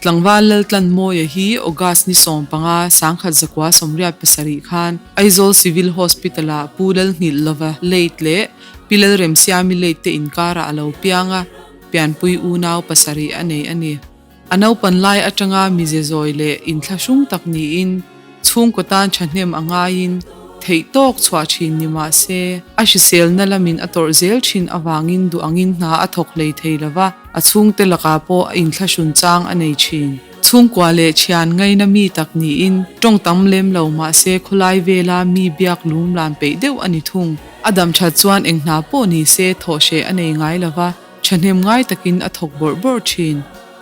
Tlangval Laltlanmawia hi August ni 15, 1987 khan Aizawl Civil Hospital-ah Pu Lalnghilhlova late leh Pi Lalremsiami late te inkarah a lo piang a, pianpui unau pasarih a nei a ni. A naupan lai atanga mize zawi leh inthlahrung tak niin chhungkaw tan thahnem a ngaiin theih tawk chhuah thin ni mah se, a hriselna lamin a tawrh zel thin avangin duh angin hna a thawk hlei thei lo va, a chhungte lakah pawh a inthlahrun chang a nei thin. Chhungkua leh thian ngaina mi tak niin tawng tam lem lo mah se khawlai vela mi biak lum lan peih deuh a ni thung. A dam that chuan eng hna pawh ni se thawh hreh a nei ngai lo va. Thahnem ngai takin a thawk bawrh bawrh thin.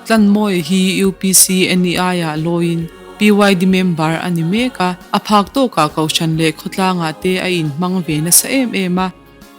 Tlanmawia hi UPC NEI-ah lawiin PYD member a ni mek a, a phak tawkah Kohhran leh khawtlangah te a inhmang ve nasa em em a.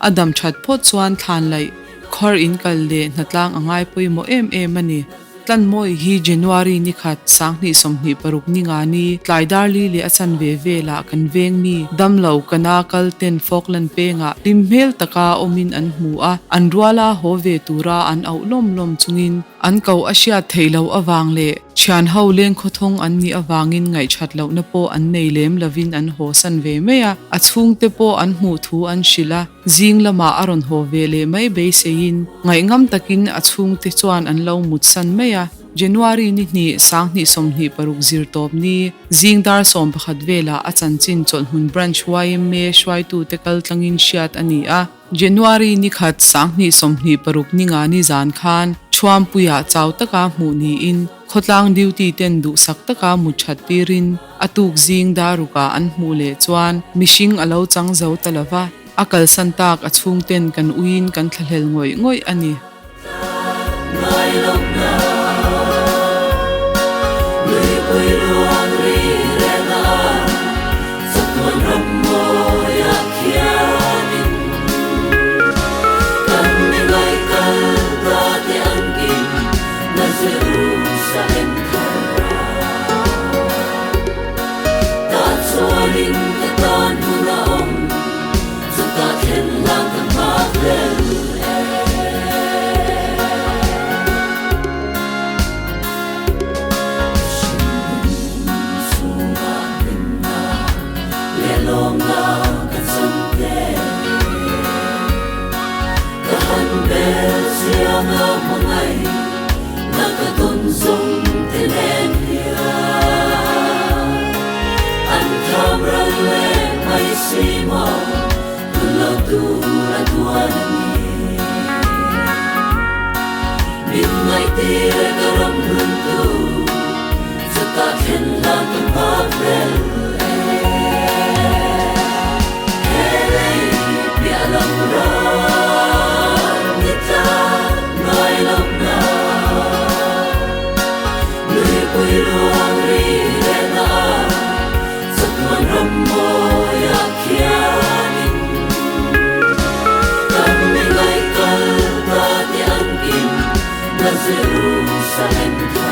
A dam that phawt chuan thlan laih, khuar inkal leh hnatlang a ngai pawimawh em em a ni. Tlanmawia hi January ni khat, 2026 ni nga ni, tlai dar li leh a chanve velah kan veng mi, damlo kana kal ten Falkland pengah hlim hmel taka awmin an hmu a, an ruala haw ve tura an auh lawm lawm chungin an ko a hriat theih loh avang leh thian ho leng khawthawng an nih avangin ngaihṭhat lohna pawh an nei lem lovin an haw san ve mai a, a chhungte pawh an hmuh thu an hrilh a. Zing lamah a rawn haw ve leh mai beiseiin ngaihngam takin a chhungte chuan an lo mutsan mai a. January ni hnih, 2026 zir tawp ni, zing dar 11 velah a chanchin chawlhhmun Branch yma hruaitute kal tlangin hriat a ni a. January ni khat, 2026 ni nga ni zan khan Thuampuiah chau taka hmuh niin khawtlang duty ten duhsak taka mut that tirin a tuk zing darukah an hmuh leh chuan mihring a lo chang zo ta lo va. A kalsan tak a chhungten kan uiin kan thlahlel ngawih ngawih a ni. Jerusalem.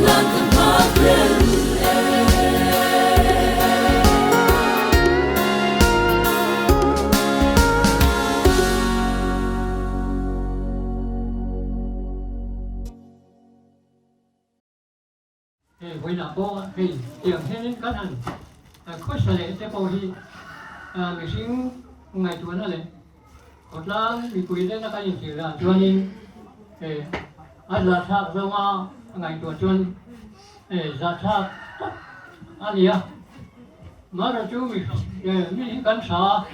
hlan ka nghakhlel e. Hei vawiinah pawh hei tiang hianin kan han khawsa leh te pawh hi mihring ngaihtuahna leh khawtlang mipui lena kan inthlir dan chuanin a zahthlak zawnga ngaihtuah chuan zahthlak tak a ni a. Mahse chu mi hi kan tha a,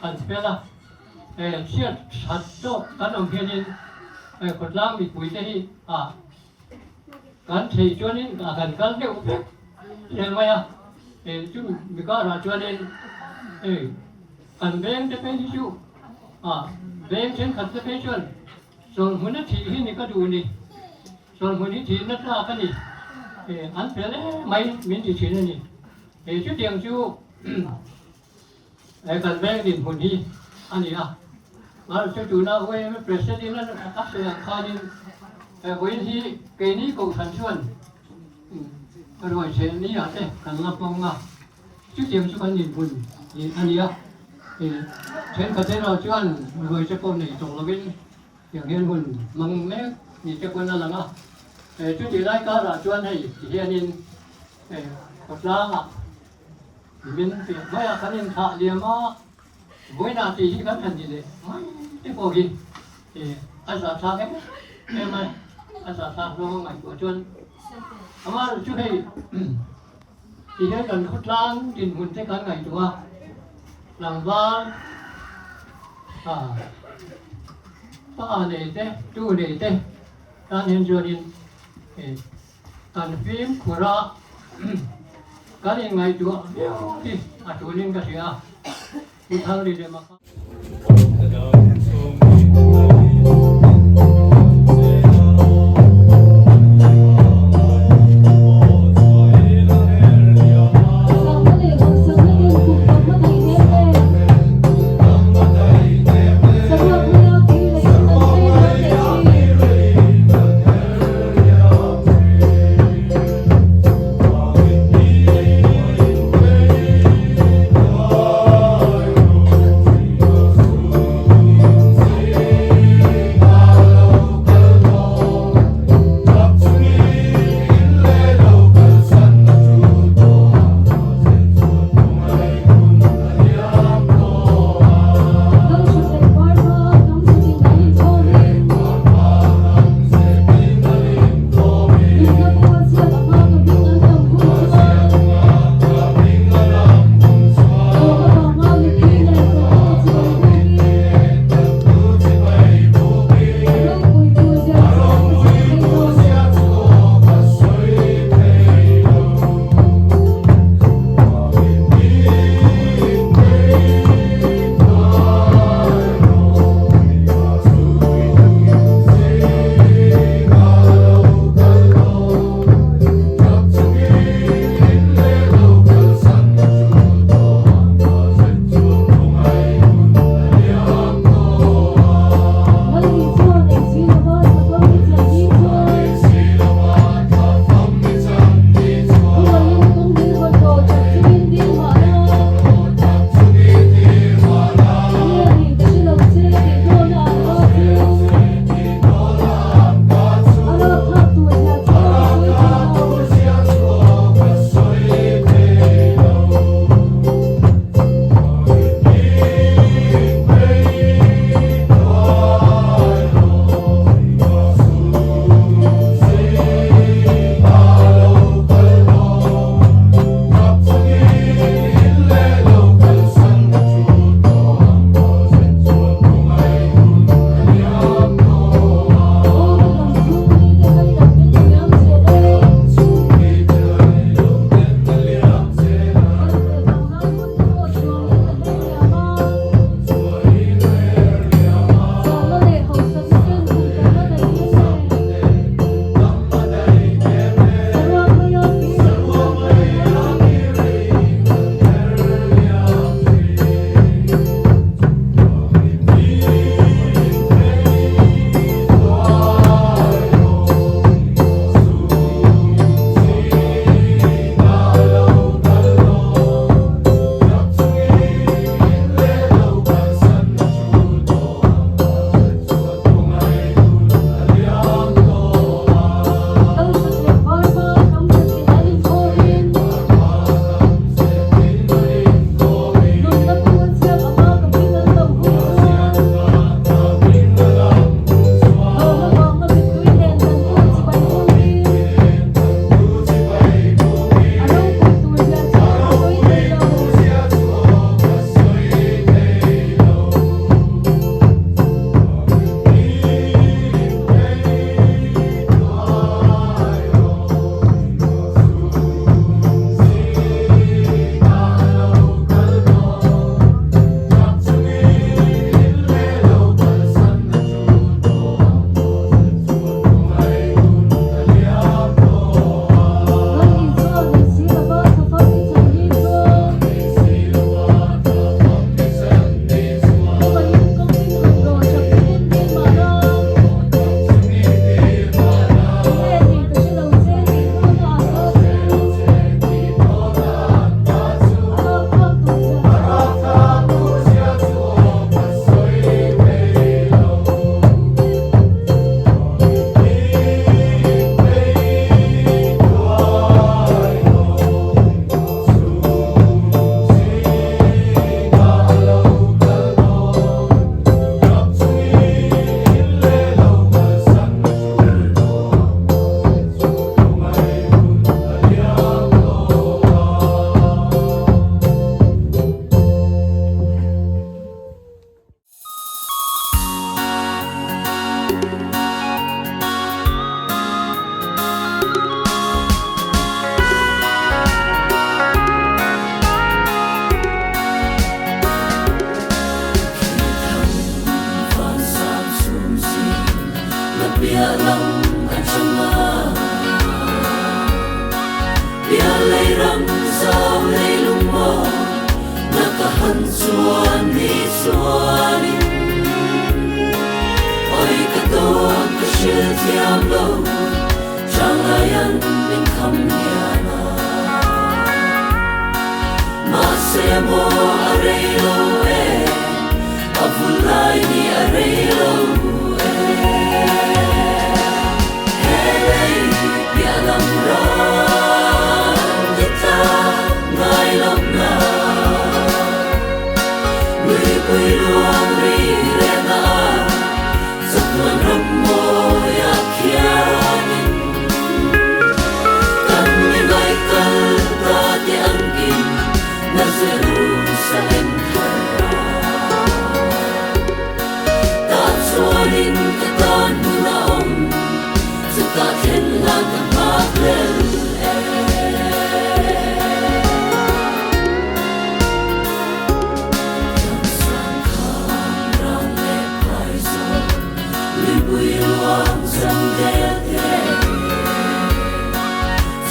kan fel a, chhiat that tawk kan awm hianin khawtlang mipui te hi a Kan thei chuanin a kan kal deuh vek reng mai a, chu mi karah chuanin hei kan veng te phei hi chu ah veng thenkhat te phei chuan chawlhmun a thih hi ni ka duh ni, chawlhmun hi thihna tlak a ni, an fel em mai min ti thin a ni. Chutiang chu He kan veng dinhmun hi a ni a, mahse tuna YMA President a sawi ang khanin he vawiin hi keini kohhran chuan ruaicheh ni ah te kan la hmang a, chutiang chu kan dinhmun a ni a, thenkhat erawh chuan ruaicheh pawh nei tawh lovin tiang hian hun hmang mek ni te pawn a lang a, chutih lai karah chuan hei tihianin khawtlangah Min piah maiah kan inthlah liam a, vawiinah tih hi kan han ni leh mai te pawh hi a zahthlak em em a, a zahthlak zawng a ngaihtuah chuan amaherawhchu chu hei ti hian kan khawtlang dinhmun te kan ngaihtuah a, tlangval pa nei te tu nei te tan hian chuanin Kan fimkhur a, kan inngaihtuah viau hi a tulin ka hria a, Pu Thanglilema kha. Pialei ram zau lei lung maw na ka han chuan ni chuanin Oi ka dawn ka hril thiam lo Changlaian min kham hian a Mahse maw a rei lo e A vul lai ni a rei lo e He lei piah lam ram ni tla ngai lo na Luipui luang ri rehna a Chatuan ram mawi a khianin Kan mi ngai kal ta te ang kim na Jerusalem thar a. Tah chuanin ka tan hmun a awm, chutah thlen hlan ka nghak hlel e. Tlangsang kham rang leh phai zawn, luipui ruang zam del te.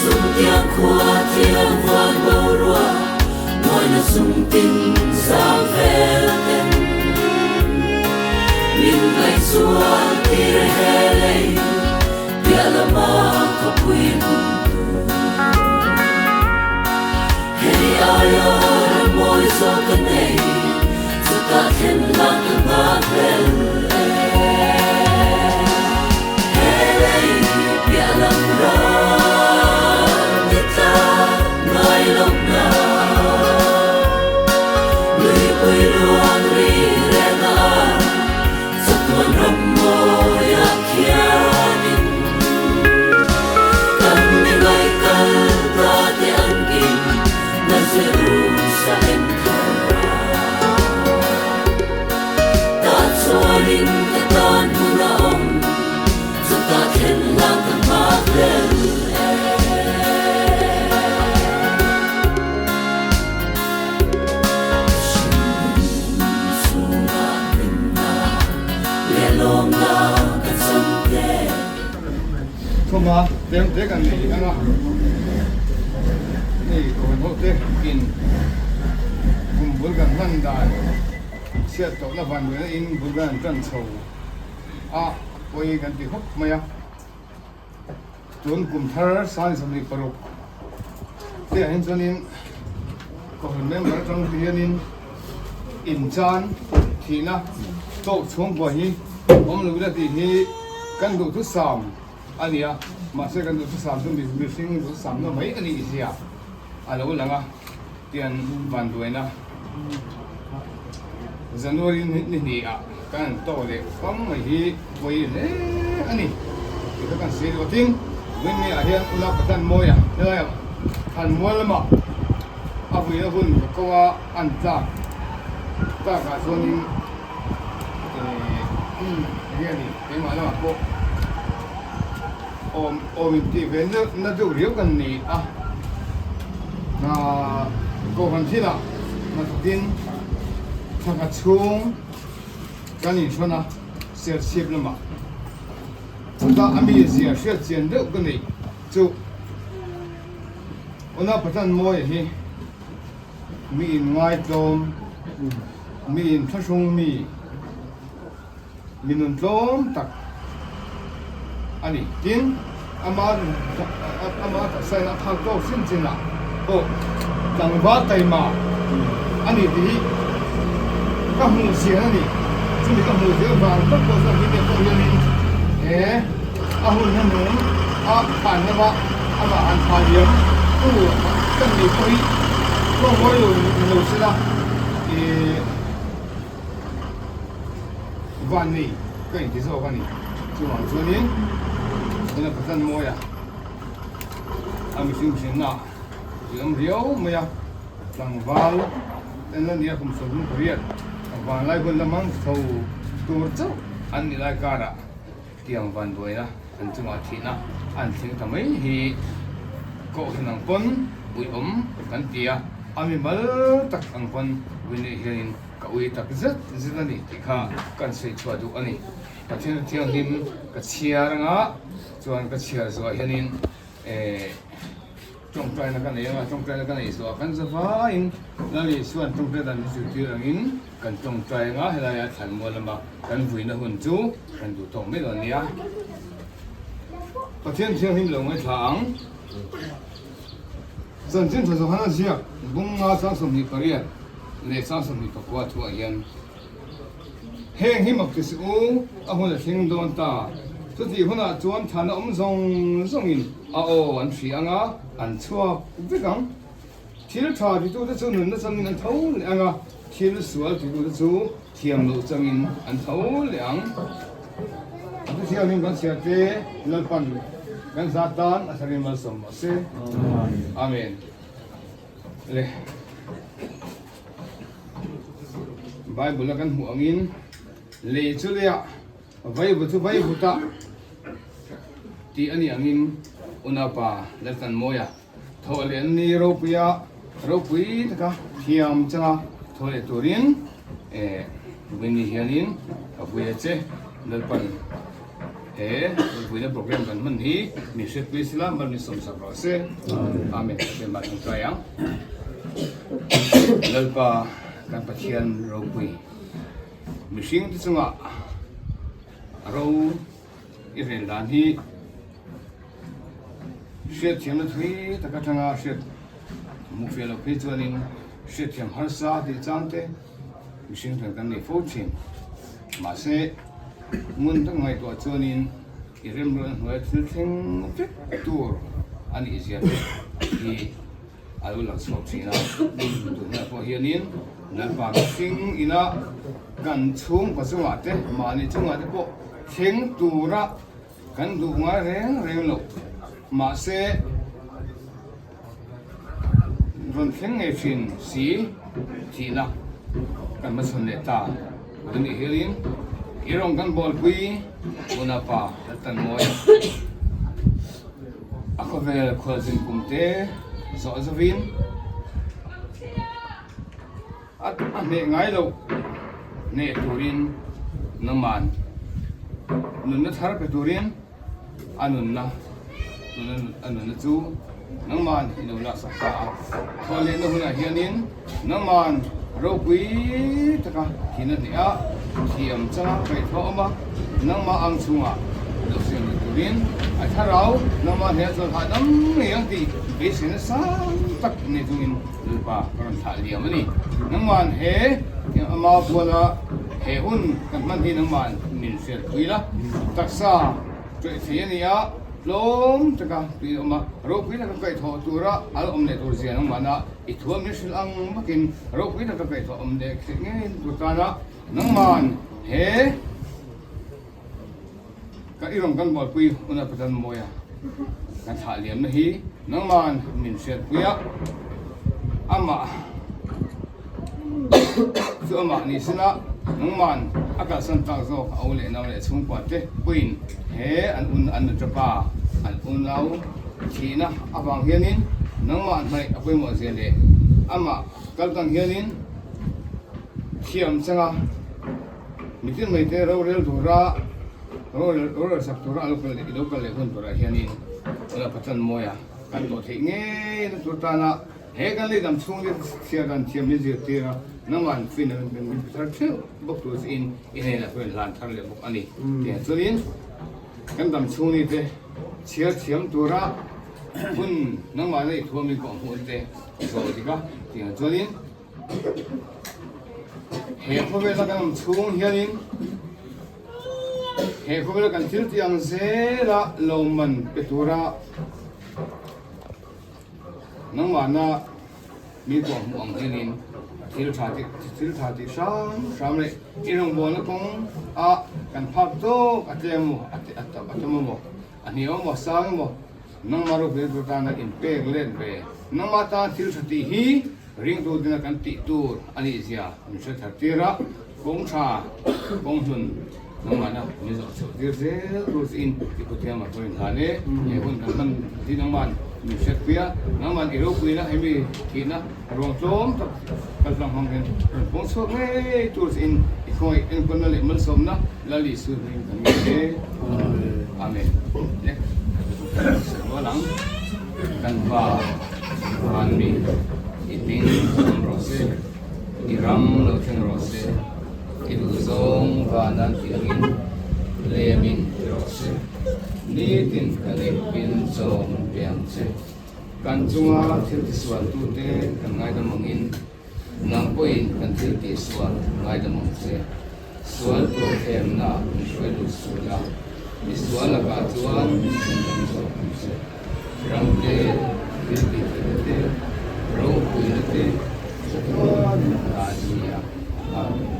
Chungtiang khua thiang van boruak, mawina chungtin zau vel ten. Min ngaihzual tir he lei, piah lama khawpui hmun tur. Hei aia ram mawi zawk ka nei, chutah thlen lah ka nghak hlel e. He lei piah lam ram ni tla ngai lo hna, luipui ruang ri rehna a Chatuan ram mawi ah khianin kan mi ngai kal ta te an kim na Jerusalem thar a. Tah chuanin ka tan hmun a awm, chutah thlen la ka nghak hlel e. Hringnun chhungah hlimna leh lawmna ka chang te. Thuma tlem te kan nei ang a, hei kawn ho te in kum bul kan hman dan chhiat tawhna van buaina in bul kan han tan chho a pawi kan ti khawp mai a. Tun kum thar 26 te ah hian chuanin Kohhran member atang te hianin inchan thihna tawk chhungkua hi awm lo ila tih hi kan duhthusam a ni a, mahse kan duhthusam chu mihring duhthusam na mai a nih zia a lo lang a, tian vanduaina January ni hnih ah kan han tawk leh fam mai hi pawi hle a ni tih kha kan sawi duh a. Tin, Winnie ah hian Ula Pathan Mawia helai ah thlan mual lamah a vuina hun ka ko a an tlak tak ah chuanin eng nge ni keimah lamah pawh awm awm in tih ve na deuh riau kan ni a. Hna kohhran thilah hnathawkin thla chhung kan inhrawn a, Serchhip lamah chuta a mi zia hriat chian deuh ka neih chu Una Pathan Mawia hi mi in ngaitlawm, mi in thlahrung mi, Mi nun tlawm tak a ni. Tin, ama ama taksain a phak tawk chin chinah pawh tlangval taima a ni tih hi ka hmuh chian a ni. Chumi ka hmuh zel vang tak pawh chuan hei te pawh hianin he a hun hnuhnung a khan lama amah han thah liam tu kan nih pawh hi tlawmngawi lo ni lo sela ih. Van nei ka inti zawk a ni. Chuvang chuanin tuna Pathan mawia a mihring hrinna i awm riau mai a, tlangval en la nia kum 38 vanlai hun lamang chho tur chauh an nih lai karah tiang van buaina an chungah thihna an thleng ta mai hi Kohhran ang pawn uiawm kan ti a, a mimal tak ang pawn ui neih hianin Ka ui tak zet zet a ni tih kha kan sawi chhuah duh a ni. Pathian Thianghlim ka chhiar anga chuan ka chhiar zuah hianin eh Tawngtaina ka nei anga, tawngtaina ka nei zawh a kan za vaiin Lal Isua'n tawngtai dan hi zirtir angin kan tawngtai anga helaia thlanmual lama kan vuina hun chu kan duh tawk mai lo a nia. Pathian thianghlim lo ngaithla ang. Chanchin tha Johana ziak bunga 28 leh 24 thuah hian Heng hi mak ti suh u, a hun a thleng dawn ta. Chutih hunah chuan thana awm zawng zawngin a aw an hria ang a, an chhuak vek ang. Thil tha titute chu nunna changin an tho leh ang a, thil sual titute chu thiam loh changin an tho leh ang. A thuthianghlim kan chhiar te Lalpan kan zat tan a tharin malsawm rawh se. Amen. Le. Bible a kan hmuh angin lei chu leiah vaivu chu vaivutah tih a nih angin unaupa Laltanmawia thawh leh an ni ropuia ropui taka thiam changa thawh leh turin eh Winnie hianin ka vui a che Lalpan he ropuina program kan hman hi min hriatpui sila mal min sawmsak rawh se Amen. Pathian tawngtai ang. Lalpa kan Pathian ropui mihring te chungah ro i rel dan hi hriatthiamna thui tak atanga hriat hmuh fiah loh phei chuanin hriatthiam harsa tih chang te mihring chuan kan nei fo thin. Mahse ngun tak ngaihtuah chuanin i remruatna hnuaia thil thleng vek tur a nih zia te hi a lo lang chhuak thin a, tunah pawh hianin Lalpa mihring ina kan chhungkaw chungah te mahni chungah te pawh thleng tura kan duh ngai reng reng loh mahse rawn thleng ngei thin si thihna kan hmachhawn leh ta anih hianin i rawng kan bawlpui unaupa Laltanmawia. A khawvel khualzin kum te zawh zovin a hneh ngai loh hneh turin nangman nunna thar pe turin a nunna a nunna chu nangman i lo laksak ta a. Thawhlehna hunah hianin nangman ropui taka thihna hneh a thiam changa kaihthawh awm a, nangmah ang chhungah lo siam leh turin a thlarau nangmah hneh chuan hahdam ngei ang tih beiseina sang tak nei chungin Lalpa ka rawn thlah liam a ni. Nangman he ama buala he hun kan hman hi nangman min hriatpui la, taksa ṭawih thei a ni a, tlawm taka tui a awm a, ropui taka kaihthawh tura a la awm leh tur zia nangmahna i thuam min hrilh ang bakin ropui taka kaihthawh awm leh theih ngei tur tana nangman he ka i rawn kan bualpui huna Pathian mawia kan thlah liamna hi nangman min hriatpui a, amah chu amah ni sela nangman a kalsan tak zawk a u leh nau leh chhungkua te puiin he an un an nuṭa pa an unau thihna avang hianin nangmah hnaih a pawimawh zia leh amah kal tang hianin thiam changa mitin mai te rorel tura rorel rorel sak tura a lo kal leh i lo kal leh hun turah hianin Lalpa Pathian mawia kan tawh theih ngei na tur tana He kan lei dam chhung hi chhiar dan thiam hi zirtir a, nangmah fin a min pe thar theuh bawk tur chiin i hnenah pawhin hlan thar leh bawk a ni. Tiang chuanin kan dam chhung ni te chhiar thiam tura hun nangmah neih thuam in kawh hmuh te zawh dik a, tiang chuanin he khawvela kan awm chhung hianin he khawvela kan thil tih ang zela lawmman pe tura Nangmahna mi pawh hmuh ang hianin thil tha tih thil tha tih hram hram leh i rawngbawlna kawng a kan phak tawk a tlem emaw a a tam a tam emaw a hniam emaw a sang emaw nangmah ropui tur tana inpek let ve nangmah tan thil tha tih hi ringtu dina kan tih tur a nih zia min hre thar tir a kawng tha kawng hlun nangmahna min zawh chhoh tir zel tur chiin i kuthiam a pawhin hlan e he hun kan hman hi nangman min hriatpui a nangman i ropuina hemi thihna ruang tlawm tak kaltlang hmang hian rawn pawng chhuak ngei tur chiin i khawngaih enkawlna leh malsawmna Lal Isu hming kan ngei e Amen. Amen. Kan Pa, Van mi, i hming awm rawh se, i ram lo thleng rawh se, i duhzawng van an tih angin lemin ti rawh se. Nitin kan eipin chaw kan pe ang che. Kan chunga thil tisualtute kan ngaidam angin nang pawhin kan thil tihsual ngaidam ang che. Sual tur thlemna min hruai lut sual a, mi sual lakah chuan min chhandam zawk ang che. Ram te, thil tihtheihna te, ropuina te chatuan ta a ni a. Amen.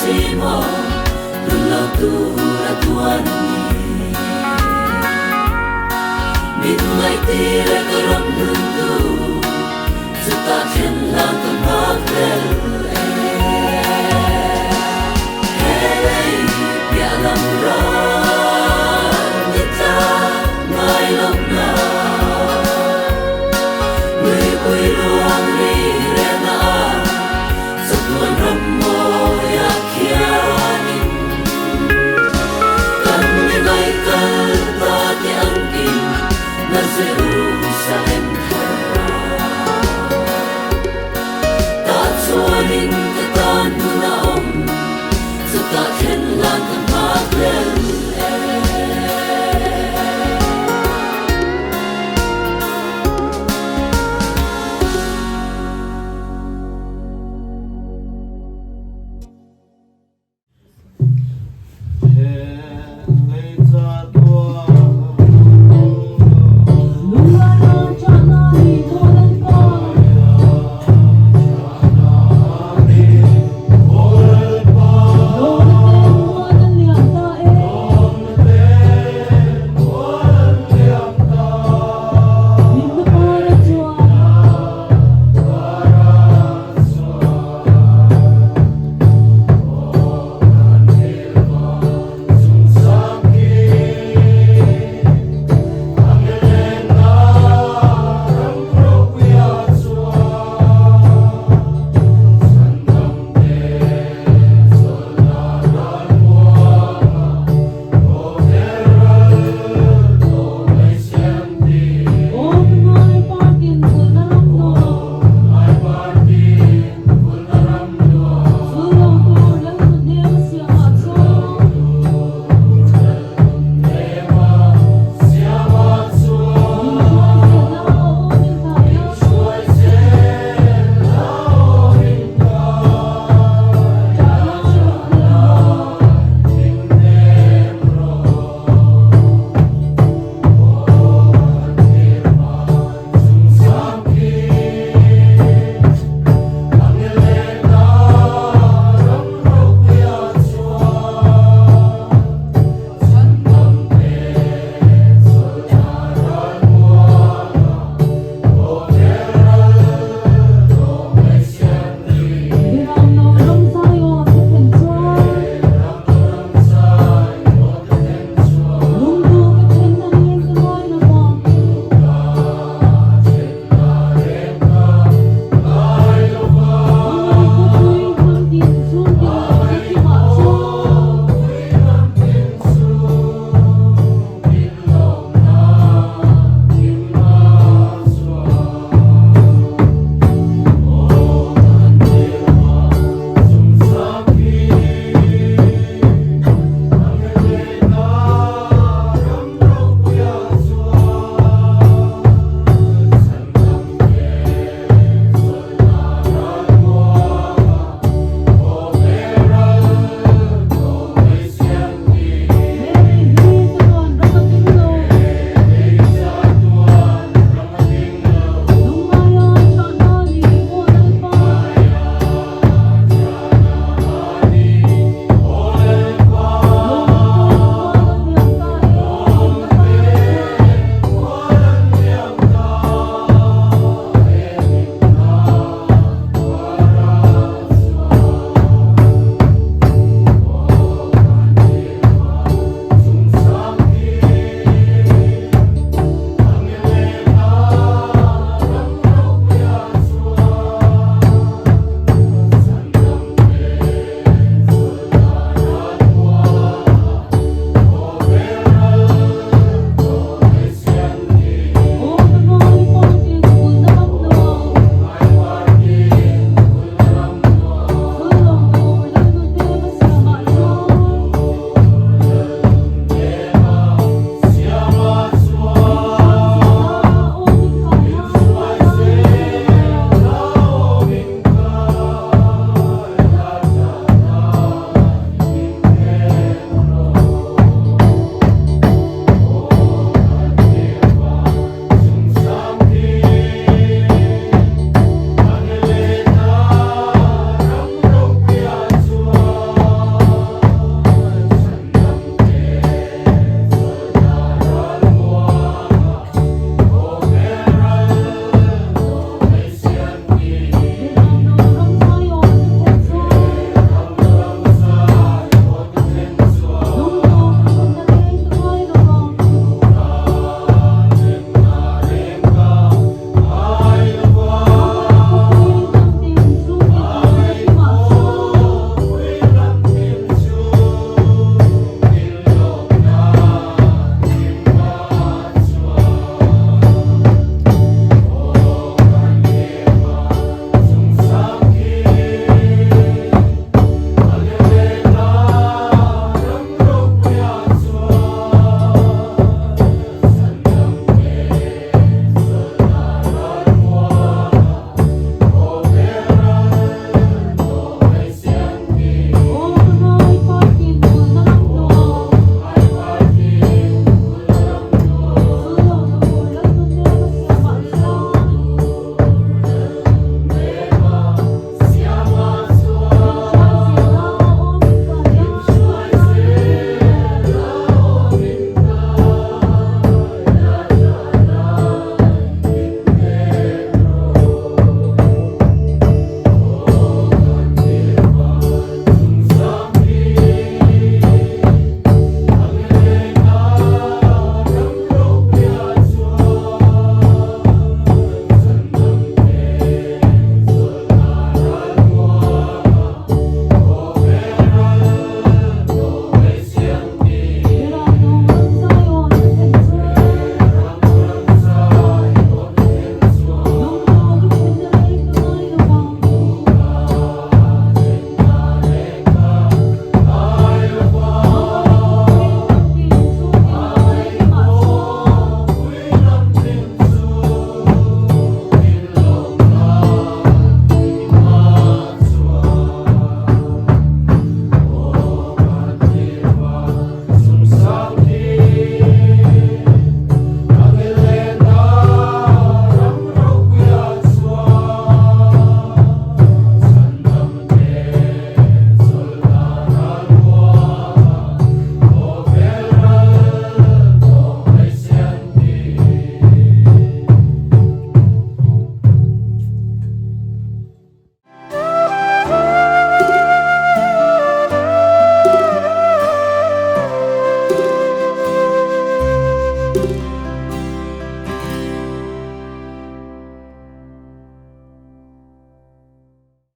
si maw Hlun lo tura duan a ni. Min ngaihtir e ka ram hlun tu, chutah thlen hlan ka.